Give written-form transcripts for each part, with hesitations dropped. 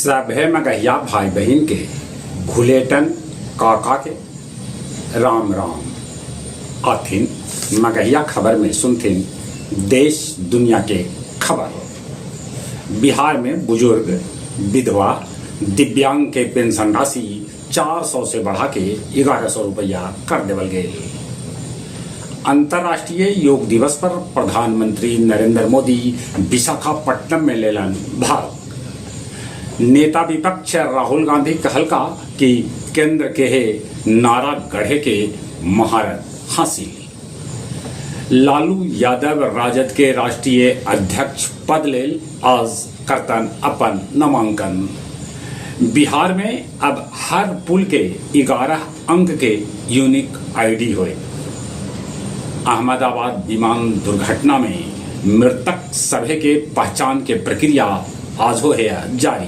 सभे मगहिया भाई बहिन के भुलेटन काका के राम राम। आथिन मगहिया खबर में सुनथिन देश दुनिया के खबर। बिहार में बुजुर्ग, विधवा, दिव्यांग के पेंशन राशि 400 से बढ़ा के 1100 रुपया कर देवल गेल। अंतर्राष्ट्रीय योग दिवस पर प्रधानमंत्री नरेंद्र मोदी विशाखापट्टनम में लेलन भाग। नेता विपक्ष राहुल गांधी कहलका कि केंद्र के हे नारा गढ़े के महारत हासिल। लालू यादव राजद के राष्ट्रीय अध्यक्ष पद लेल आज करतन अपन नामांकन। बिहार में अब हर पुल के 11 अंक के यूनिक आईडी होए। अहमदाबाद विमान दुर्घटना में मृतक सभे के पहचान के प्रक्रिया आजो है जारी।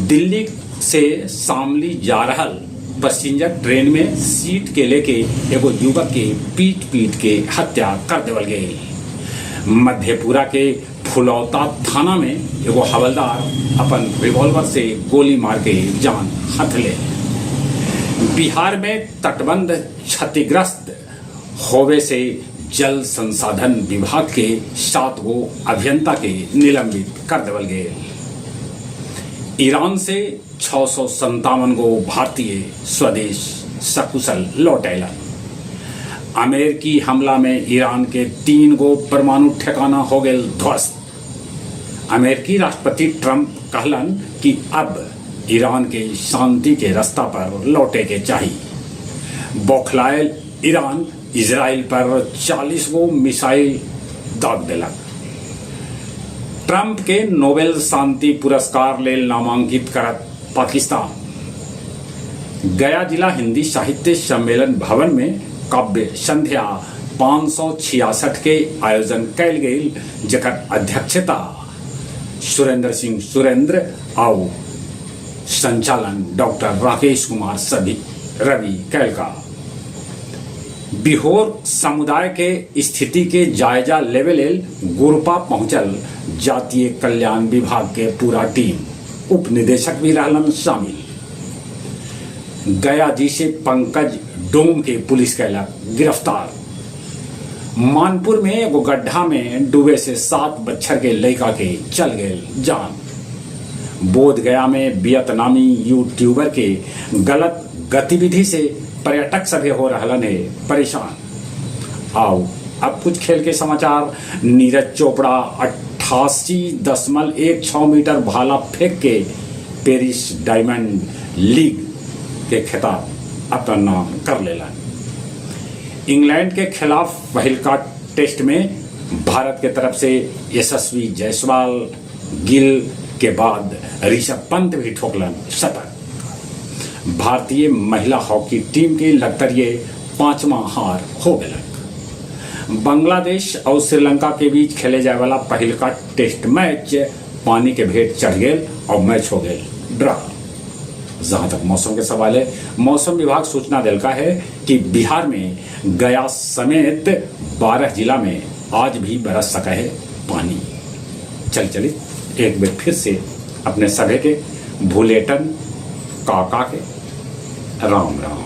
दिल्ली से शामली जा रहल पैसेंजर ट्रेन में सीट के लेके एगो युवक के पीट पीट के हत्या कर देवल गई। मधेपुरा के फुलौता थाना में एगो हवलदार अपन रिवॉल्वर से गोली मार के जान हथले। बिहार में तटबंध क्षतिग्रस्त होवे से जल संसाधन विभाग के 7 गो अभियंता के निलंबित कर देवल गए। ईरान से 657 गो भारतीय स्वदेश सकुशल लौट अयलन। अमेरिकी हमला में ईरान के 3 गो परमाणु ठिकाना हो गए ध्वस्त। अमेरिकी राष्ट्रपति ट्रंप कहलन कि अब ईरान के शांति के रास्ता पर लौटे के चाहिए। बौखलायल ईरान इजराइल पर 40 गो मिसाइल दाग देलक। ट्रंप के नोबेल शांति पुरस्कार लेल नामांकित करत पाकिस्तान। गया जिला हिंदी साहित्य सम्मेलन भवन में काव्य संध्या 566 के आयोजन कैल गेल, जकर अध्यक्षता सुरेंद्र सिंह सुरेंद्र आउ संचालन डॉक्टर राकेश कुमार सभी रवि कैलका। बिहोर समुदाय के स्थिति के जायजा लेवे लेल गुरपा पहुंचल जातीय कल्याण विभाग के पूरा टीम, उप निदेशक भी रहलन शामिल। गया जी से पंकज डोम के पुलिस कैलक गिरफ्तार। मानपुर में एगो गड्ढा में डूबे से 7 बच्छर के लड़का के चल गए जान। बोध गया में वियतनामी यूट्यूबर के गलत गतिविधि से पर्यटक सभे हो रहलन है परेशान। आओ अब कुछ खेल के समाचार। नीरज चोपड़ा 88.16 मीटर भाला फेंक के पेरिस डायमंड लीग के खिताब अपना नाम कर लेलन। इंग्लैंड के खिलाफ पहिलका टेस्ट में भारत के तरफ से यशस्वी जायसवाल, गिल के बाद ऋषभ पंत भी ठोकलन शतक। भारतीय महिला हॉकी टीम के लगतरिये 5वां हार हो गए। बांग्लादेश और श्रीलंका के बीच खेले जाए वाला पहिलका टेस्ट मैच पानी के भेंट चढ़ गए और मैच हो गए ड्रा। जहां तक मौसम के सवाल है, मौसम विभाग सूचना दिलका है कि बिहार में गया समेत 12 जिला में आज भी बरस सका है पानी। चल चली एक बार फिर से अपने सभे के भुलेटन काका के राम राम।